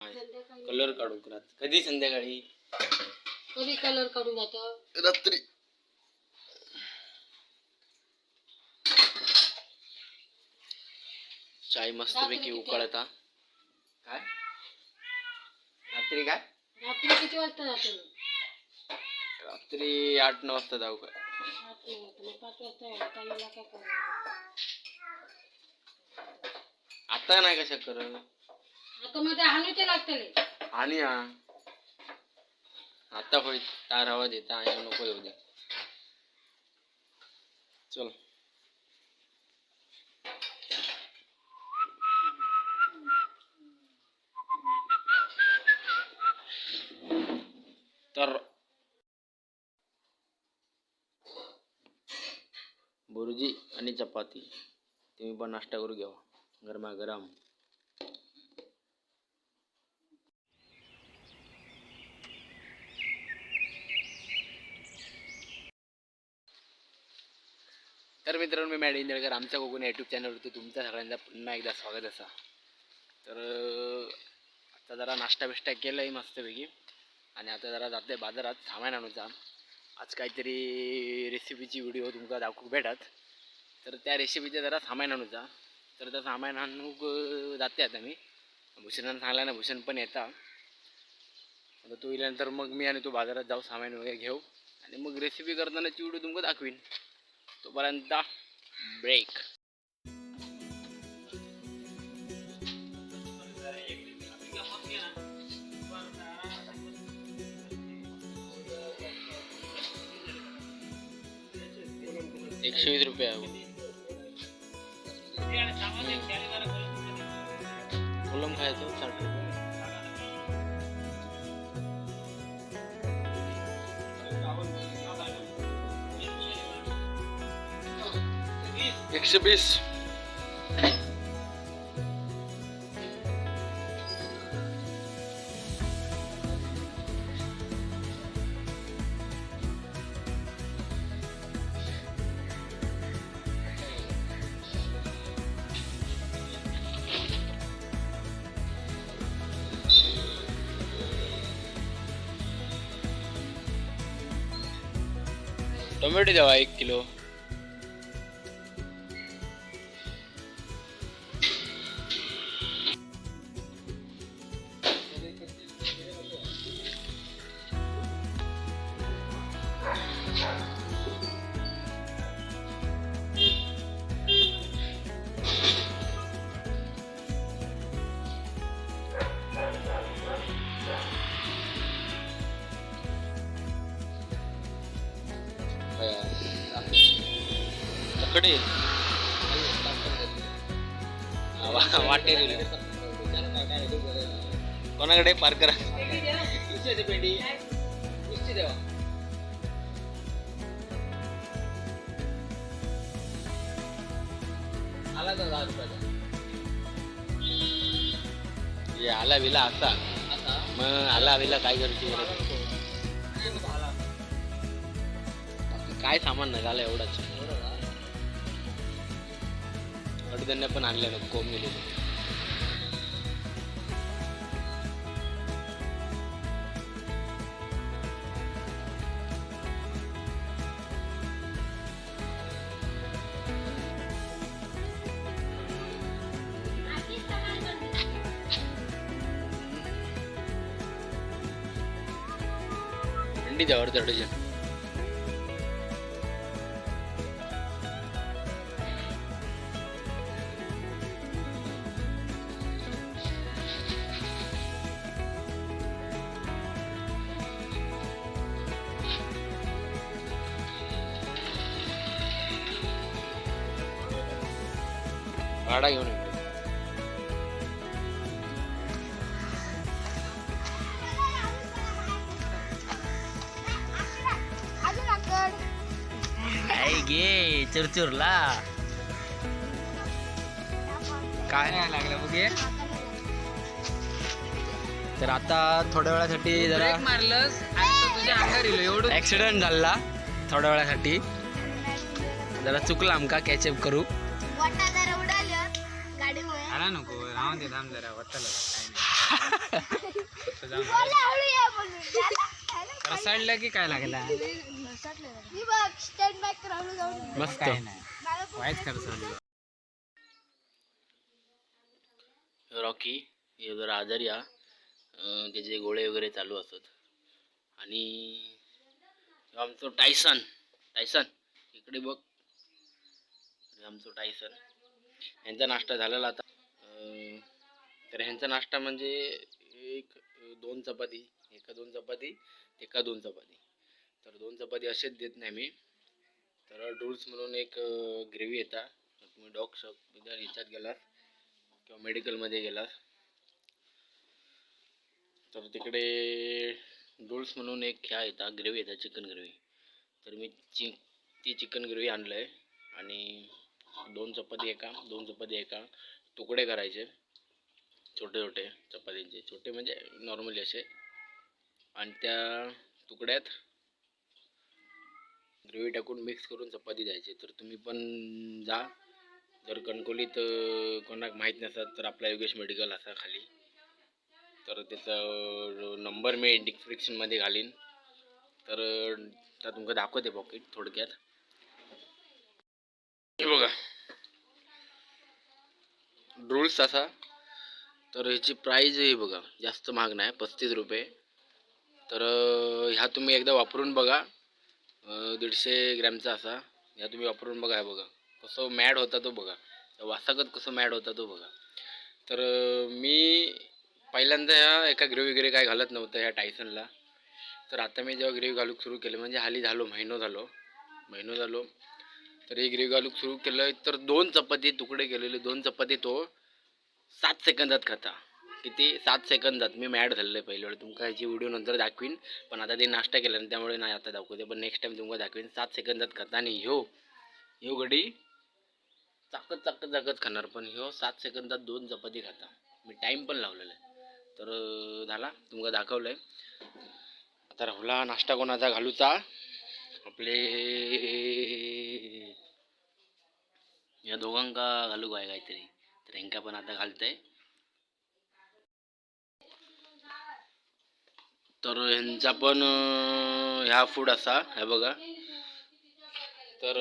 संध्याकाळी. कलर काढू रात कधी संध्याकाळी? कधी कलर काढून जातं? रात्री. चाय मस्तपैकी रात्री किती? उकळता. काय रात्री काय? रात्री किती वाजता जातो? रात्री 8-9 वाजता जाऊ काय? 8-9 वाजता, मग 5 वाजता यायला ताईला काय करणार? आता नाही कशा करत. आता मग ते हाणूचे लागतले. आणि हा आता होईल तार आवाज येता आणि नको येऊ दे. चल, तर बुर्जी आणि चपाती, तुम्ही पण नाश्ता करू घ्या गरमागरम. तर मित्रांनो, मी मॅड इंदळकर, आमच्या कोकण यूट्यूब चॅनलवरती तुमच्या सगळ्यांचा पुन्हा एकदा स्वागत असा. तर आता जरा नाश्ता बिष्टा केला आहे मस्तपैकी आणि आता जरा जाते बाजारात सामान आणूचा. आज काहीतरी रेसिपीची व्हिडिओ तुमका दाखवू भेटात, तर त्या रेसिपीचे जरा सामान आणूचा. तर त्या सामान आणूक जाते आता मी. भूषणानं सांगला ना, भूषण पण येता. आता तो इल्यानंतर मग मी आणि तो बाजारात जाऊ, सामान वगैरे घेऊ आणि मग रेसिपी करतानाची व्हिडिओ तुमका दाखवीन. तोपर्यंत ब्रेक. 120 रुपये आहे. कोलम खायचो 60 रुपये. 120. टोमॅटो द्यावा 1 किलो. तकडे वाटे कोणाकडे पार करा. आला तर 10 रुपयाचा. हे आला बिला असा. आता मग आला बिला काय करूची गरज आला. बाकी काय सामान नाही झालं एवढाच. कडधान्य पण आणले ना, कोंब गेलेले. अंडी द्यावर डझन. भाडा घेऊन येतो. काय गे चुरचुरला काय नाही लागलं बघे. तर आता थोड्या वेळासाठी जरा ब्रेक मारलंस आणि तो तुझ्या अंगावर इलो एवढं. ऍक्सिडेंट झाला. थोड्या वेळासाठी जरा चुकला आमका कॅचअप करू. वाटा जरा उडाल्या गाडीमुळे. आला नको, राहून दे, थांब जरा, वत्ताला काय नाही. जाऊन रसाडलं की काय लागला? मस्त. काय नाही, वाईच खर्च. रॉकी हे जरा आजारी हा. त्याचे गोळे वगैरे चालू असत. आणि ह्यो आमचो टायसन. टायसन इकडे बघ. हे आमचो टायसन, ह्यांचा नाश्ता झालेला आता. तर ह्यांचा नाश्ता म्हणजे एक दोन चपाती, एका दोन चपाती, एका दोन चपाती. तर दोन चपाती असेच देत नाही मी. तर डूल्स म्हणून एक ग्रेव्ही येतात. तुम्ही डॉग शॉप जर ह्याच्यात गेलात किंवा मेडिकलमध्ये गेलात तर तिकडे डोल्स म्हणून एक ह्या येतात, ग्रेव्ही येतात, चिकन ग्रेव्ही. तर मी ती चिकन ग्रेव्ही आणलं आहे आणि दोन चपाती एका, दोन चपाती एका तुकडे करायचे छोटे छोटे चपातींचे, छोटे म्हणजे नॉर्मली असे. आणि त्या तुकड्यात ग्रेव्ही टाकून मिक्स करून चपाती द्यायची. तर तुम्ही पण जा, जर कणकवलीत कोणाक माहीत नसत तर आपला योगेश मेडिकल असा खाली. तर त्याचा नंबर मी डिस्क्रिप्शनमध्ये घालीन. तर त्या तुमका दाखवते पॉकेट थोडक्यात. हे बघा ड्रोल्स असा. तर ह्याची प्राईज ही बघा, जास्त महाग नाही, 35 रुपये. तर ह्या तुम्ही एकदा वापरून बघा. 150 ग्रॅमचा असा. ह्या तुम्ही वापरून बघा. ह्या बघा कसं मॅड होता तो बघा, त्या वासागत कसं मॅड होता तो बघा. तर मी पहिल्यांदा ह्या एका ग्रेव्ही वगैरे काय घालत नव्हतं ह्या टायसनला. तर आता मी जेव्हा ग्रेव्ही घालूक सुरू केलं, म्हणजे हाली झालो महिनो झालो, महिनो झालो, तर ही ग्रेव्ही घालूक सुरू केलं तर दोन चपाती तुकडे केलेले, दोन चपाती तो 7 सेकंदात खाता. किती? 7 सेकंदात. मी मॅड झालेलं आहे पहिल्या वेळ. तुमका ह्याची व्हिडिओ नंतर दाखवीन, पण आता ते नाश्ता केला ना त्यामुळे नाही आता दाखवते, पण नेक्स्ट टाइम तुमका दाखवीन. 7 सेकंदात खाता. आणि ह्यो ह्यो गडी चाकत चाकत चाकत खाणार, पण ह्यो 7 सेकंदात दोन चपाती खाता. मी टाईम पण लावलेला आहे. तर झाला, तुमका दाखवलं आहे. आता राहुला नाश्ता कोणाचा घालूचा? आपले या दोघांका घालू काय काहीतरी. तर ह्यांका पण आता घालतंय. तर ह्यांचा पण ह्या फूड असा ह्या बघा. तर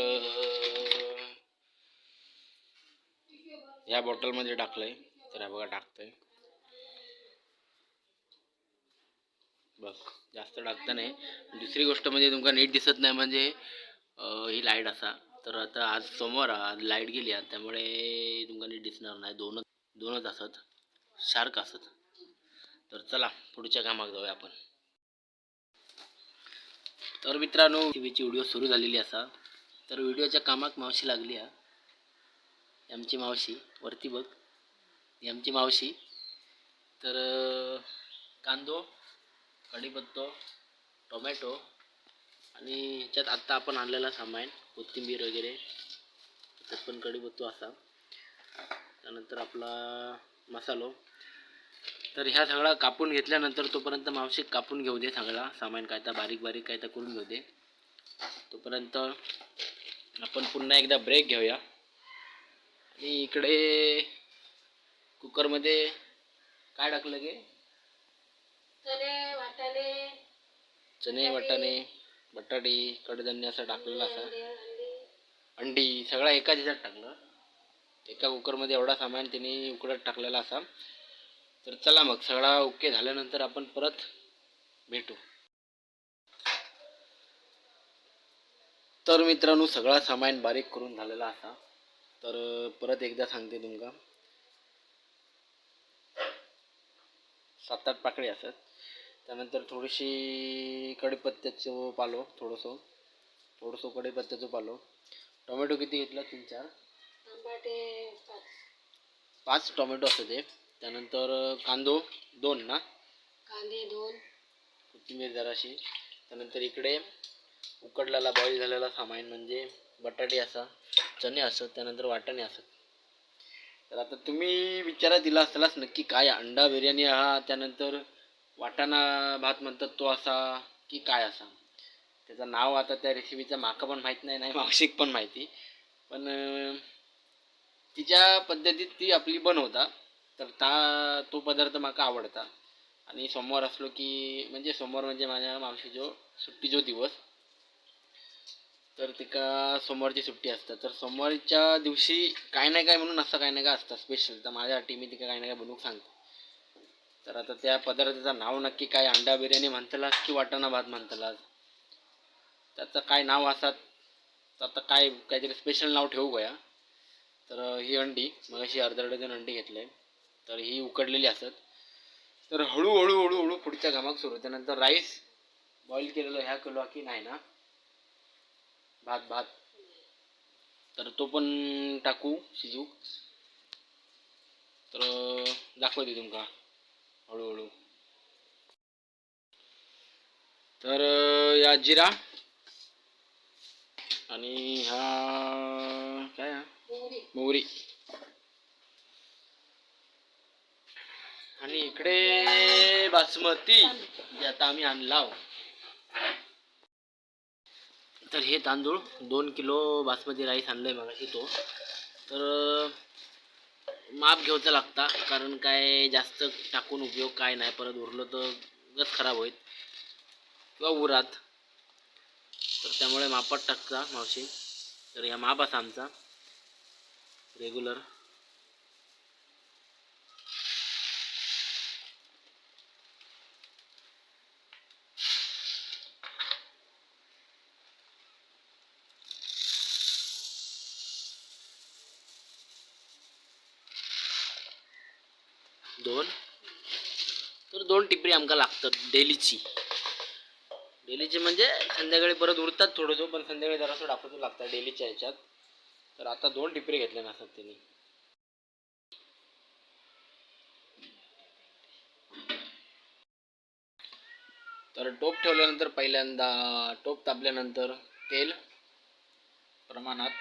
ह्या बॉटलमध्ये टाकलंय. तर ह्या बघा टाकतंय, बस जास्त टाकतं नाही. दुसरी गोष्ट म्हणजे तुमका नीट दिसत नाही म्हणजे ही लाईट असा. तर आता आज सोमवार हा, आज लाईट गेली आहे, त्यामुळे तुमका नीट दिसणार नाही. दोनच दोनच असत, शार्क असत. तर चला पुढच्या कामाक जाऊया आपण. तर मित्रांनो, टी व्हीची व्हिडिओ सुरू झालेली असा. तर व्हिडिओच्या कामाक मावशी लागली हा. आमची मावशी वरती बघ, ही आमची मावशी. तर कांदो, कढीपत्तो, टोमॅटो आणि ह्याच्यात आत्ता आपण आणलेला सामान कोथिंबीर वगैरे, त्यात पण कढीपत्तो असा. त्यानंतर आपला मसालो. तर ह्या सगळा कापून घेतल्यानंतर, तोपर्यंत मावशी कापून घेऊ दे सगळा सामान, काय तर बारीक बारीक काय तर करून घेऊ दे. तोपर्यंत आपण पुन्हा एकदा ब्रेक घेऊया. आणि इकडे कुकरमध्ये काय टाकलं गे? चणे, वाटाणे. चणे, वाटाणे, बटाटे, कडधान्य असं टाकलेलं असं. अंडी, अंडी. अंडी सगळा एकाच ह्याच्यात टाकलं. एका कुकरमध्ये एवढा सामान तिने उकडत टाकलेला असा. तर चला मग, सगळा ओके झाल्यानंतर आपण परत भेटू. तर मित्रांनो, सगळा सामान बारीक करून झालेला असा. तर परत एकदा सांगते तुमका, सात आठ पाकळी असत. त्यानंतर थोडीशी कढीपत्त्याचं पालो, थोडंसं थोडंसं कढीपत्त्याचं पालो. टोमॅटो किती घेतला? तीन चार. आंबाटे पाच. पाच टोमॅटो असतात ते. त्यानंतर कांदो दोन ना? कांदे दोन. कोथिंबीर जराशी. त्यानंतर इकडे उकडलेला, बॉईल झालेला सामान म्हणजे बटाटे असा, चणे असत, त्यानंतर वाटाणे असत. तर आता तुम्ही विचारा दिला असतालाच नक्की काय अंडा बिर्याणी हा, त्यानंतर वाटाणा भात म्हणतात तो असा की काय असा त्याचं नाव. आता त्या रेसिपीचं माका पण माहीत नाही, नाही मावशीक पण माहिती. पण तिच्या पद्धतीत ती आपली बनवता, तर तो पदार्थ माका आवडता. आणि सोमवार असलो की म्हणजे सोमवार म्हणजे माझ्या मावशीचो सुट्टीचो दिवस, तर तिका सोमवारची सुट्टी असतात. तर सोमवारच्या दिवशी काय नाही काय म्हणून असं काय नाही काय असतं स्पेशल. तर माझ्यासाठी मी तिका काय नाही काय बनवूक सांगतो. तर आता त्या पदार्थाचं नाव नक्की काय, अंडा बिर्याणी म्हणतलास की वाटाणा भात म्हणतलास, त्याचं काय नाव असतात, तर आता काय काहीतरी स्पेशल नाव ठेवू गया. तर ही अंडी मग अशी अर्धा डझन अंडी घेतले, तर ही उकडलेली असत. तर हळूहळू हळूहळू पुढच्या कामाक सुरू. त्यानंतर राईस बॉईल केलेलो ह्या किलो की नाही ना, भात भात, तर तो पण टाकू शिजू. तर दाखवते तुमका हळूहळू. तर या जिरा आणि हा काय हा? मोहरी. मोहरी. आणि इकडे बासमती जे आता आम्ही आणला. तर हे तांदूळ 2 किलो बासमती राईस आणलाय मगाशी तो. तर माप घेऊचं लागता, कारण काय जास्त टाकून उपयोग काय नाही, परत उरलं तर गच खराब होईल किंवा उरात. तर त्यामुळे मापात टाकता मावशी. तर ह्या माप असा आमचा रेग्युलर. दोन, तर 2 टिपरी आमका लागतात डेलीची. डेलीची म्हणजे संध्याकाळी परत उरतात थोडंसं, पण संध्याकाळी जरासं टाकून लागतात डेलीच्या ह्याच्यात. तर आता 2 टिपरी घेतल्या नसतात त्यांनी. तर टोप ठेवल्यानंतर पहिल्यांदा टोप तापल्यानंतर तेल प्रमाणात,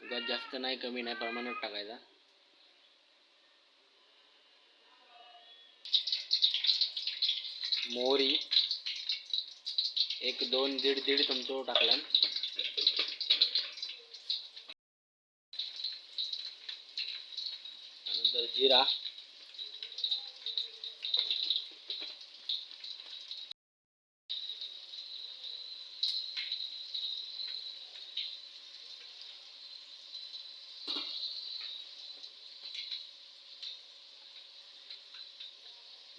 उगाच जास्त नाही कमी नाही, प्रमाणात टाकायचा. मोहरी 1 2 दीड दीड चमचो टाकला. त्यानंतर जिरा,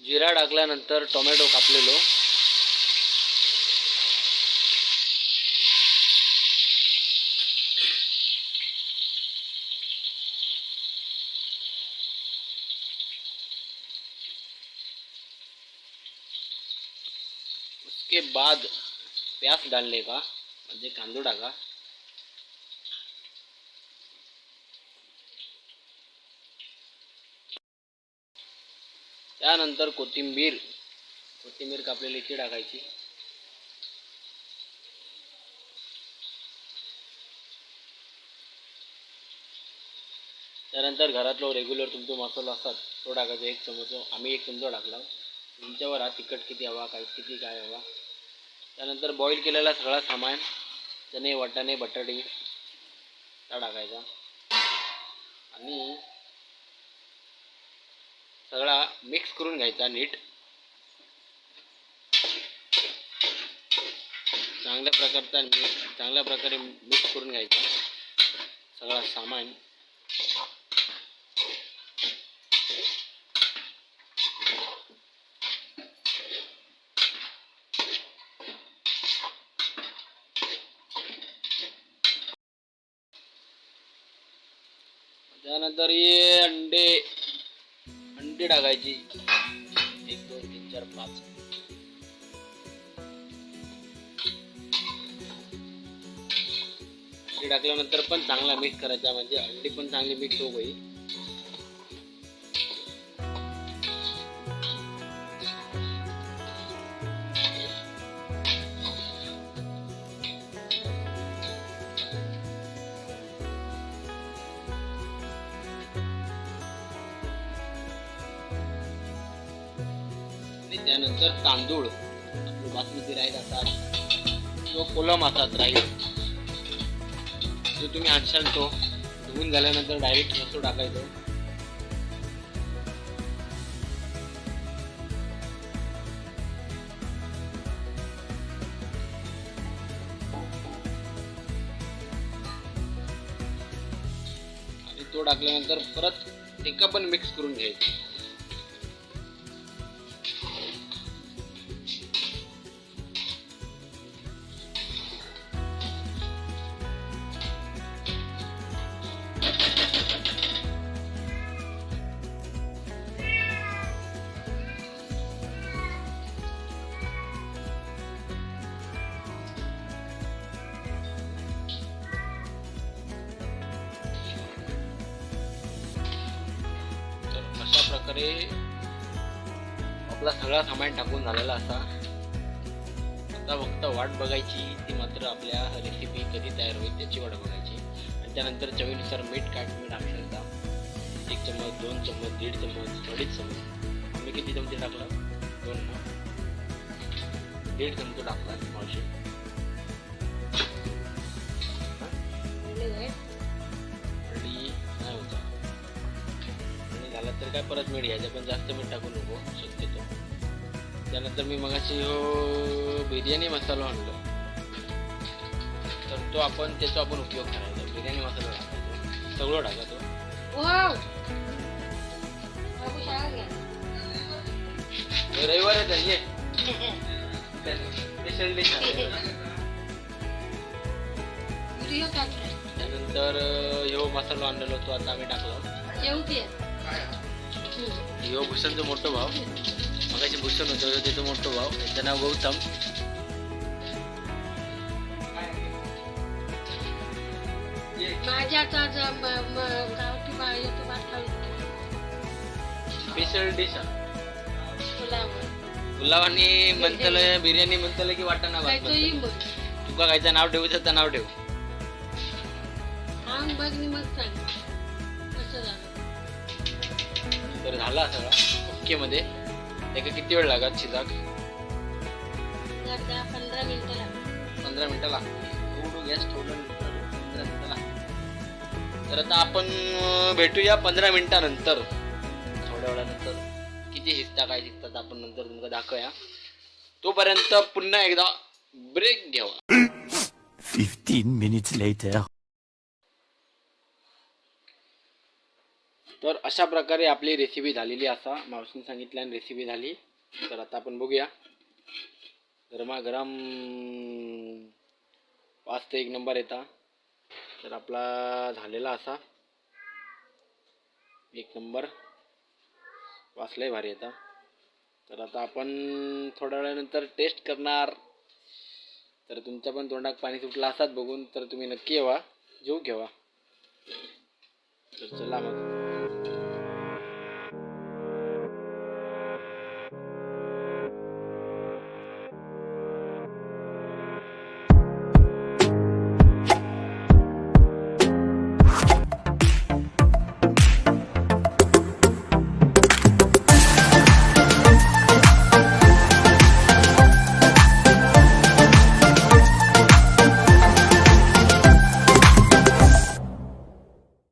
जिरा टाकल्यानंतर टोमॅटो कापलेलो, उसके बाद प्याज डालने का म्हणजे कांदो टाका. त्यानंतर कोथिंबीर, कोथिंबीर कापलेली ती टाकायची. त्यानंतर घरातलो रेग्युलर तुमचा मसाला असतात तो टाकायचा 1 चमचो. आम्ही 1 चमचो टाकला, तुमच्यावर हा तिखट किती हवा, काय किती काय हवा. त्यानंतर बॉईल केलेला सगळा सामान, चणे वाटाणे बटाटे त्या टाकायचा आणि सगळा मिक्स करून घ्यायचा नीट. चांगल्या प्रकारचा चांगल्या प्रकारे मिक्स करून घ्यायचा सगळा सामान. त्यानंतर हे अंडे, अंडी टाकायची 1 2 3 4 5. अंडी टाकल्यानंतर पण चांगला मिक्स करायचा, म्हणजे अंडी पण चांगली मिक्स हो गई. आणि त्यानंतर तांदूळ, आपलं बासमती राईस असतात किंवा कोलम असतात राईस, जो तुम्ही आणशाल तो धुवून झाल्यानंतर डायरेक्ट रसो टाकायचो. तो टाकल्यानंतर परत एका पण मिक्स करून घ्यायचं. तर अशा प्रकारे आपला सगळा सामान टाकून झालेला असा. आता फक्त वाट बघायची ती मात्र आपल्या रेसिपी कधी तयार होईल त्याची वाट बघायची. आणि त्यानंतर चवीनुसार मीठ काय तुम्ही टाकू शकता, 1 चम्मच, 2 चम्मच, 1.5 चम्मच, 2.5 चम्मच. आम्ही किती चमचे टाकलं? 2 ना, 1.5 चमचे टाकला मावशी. आणि नाही होता आणि झालं तर काय परत मीठ घ्यायचं, पण जास्त मीठ टाकू नको शक्यतो. त्यानंतर मी मगाशी हो बिर्याणी मसाला आणलो, तर तो आपण त्याचा आपण उपयोग करायचा. बिर्याणी मसाला टाकायचो, सगळं टाकायचो. वाव, बाबू शाळा गेला. रविवार आहे, ये स्पेशल डिश आहे. व्हिडिओ काढला. त्यानंतर ह्यो मसाला आणलेलो तो आता आम्ही टाकलो. जेवू की. ह्यो भूषणचं मोठं भाव, मगाशी भूषण होतं, ह्यो त्याचं मोठं भाव, त्याचं नाव गौतम. माझ्या आता गावठी येतो भात खाऊ. Special dish pulao. पुलाव आणि म्हणतलं बिर्याणी म्हणतलं की वाटाणा भात काय तो म्हणतलं. येईन बघ. तुका खायचं नाव ठेवू तर नाव ठेव. खाऊन बघ आणि मग सांग कसं झालं. तर झाला सगळा ओके मध्ये. त्याका किती वेळ लागत शिजाक? 10-15 मिनिटं लागतात. 15 मिनिटं लागतात. थोडं गॅस ठेवलं, 15 मिनिटं लागतात. तर आता आपण भेटूया 15 मिनिटानंतर. थोड्या वेळानंतर किती शिजता काय शिजतात आपण नंतर तुमका दाखवूया. तोपर्यंत पुन्हा एकदा ब्रेक घ्यावा. 15 minutes later. तर अशा प्रकारे आपली रेसिपी झालेली असा. मावशीने सांगितल्याने रेसिपी झाली. तर आता आपण बघूया. गरमागरम 5 ते 1 नंबर येता. तर आपला झालेला असा 1 नंबर, वास लय भारी येता. तर आता आपण थोड्या वेळानंतर टेस्ट करणार. तर तुमच्या पण तोंडात पाणी सुटलं असाच बघून, तर तुम्ही नक्की येवा, जेवू घेवा. तर चला मग.